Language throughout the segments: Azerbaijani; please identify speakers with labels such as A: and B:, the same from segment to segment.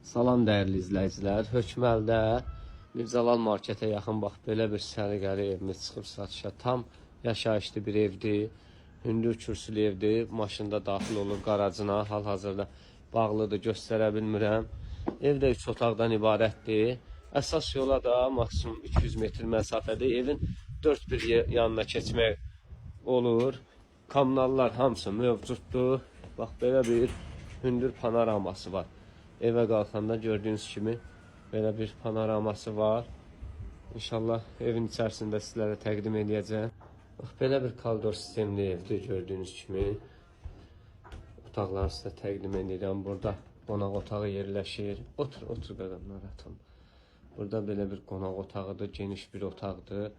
A: Salam dəyərli izləyicilər. Hökməldə Mirzəlal marketə yaxın bax belə bir səliqəli evimiz çıxıb satışa. Tam yaşayışlı bir evdir. Hündür kürsülü evdir. Maşında daxil olur qarajına. Hal-hazırda bağlıdır, göstərə bilmirəm. Ev də 3 otaqdan ibarətdir. Əsas yola da maksimum 200 metr məsafədə evin dörd bir yanına keçmək olur. Kommunallar hamısı mövcuddur. Bax belə bir hündür panoraması var. Evə qalxanda gördüyünüz kimi belə bir panoraması var. İnşallah evin içərisində sizlərə təqdim edəcəyəm. Bax belə bir koridor sistemli evdir gördüyünüz kimi. Otaqları sizə təqdim edirəm. Burada qonaq otağı yerləşir. Otur, otur qaqam, narahat olma. Burada belə bir qonaq otağıdır, geniş bir otaqdır.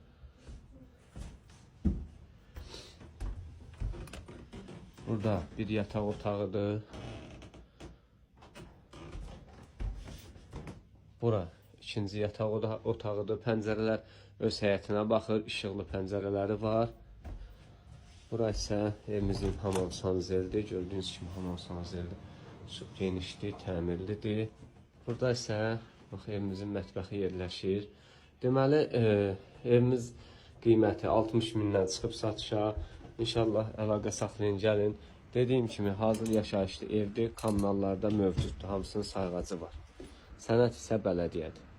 A: Burada bir yataq otağıdır. Bura ikinci yataq otağıdır. Pəncərələr öz həyətinə baxır. İşıqlı pəncərələri var. Bura isə evimizin hamam sanzelidir. Gördüyünüz kimi hamam sanzeli çox genişdir, təmirlidir. Burada isə bax evimizin mətbəxi yerləşir. Deməli, evimiz qiyməti 60 mindən çıxıb satışa. İnşallah əlaqə saxlayın, gəlin. Dediyim kimi hazır yaşayışlı evdir, kommunallarda mövcuddur. Hamısının sayğacı var. Sənəd isə bələdiyyədir.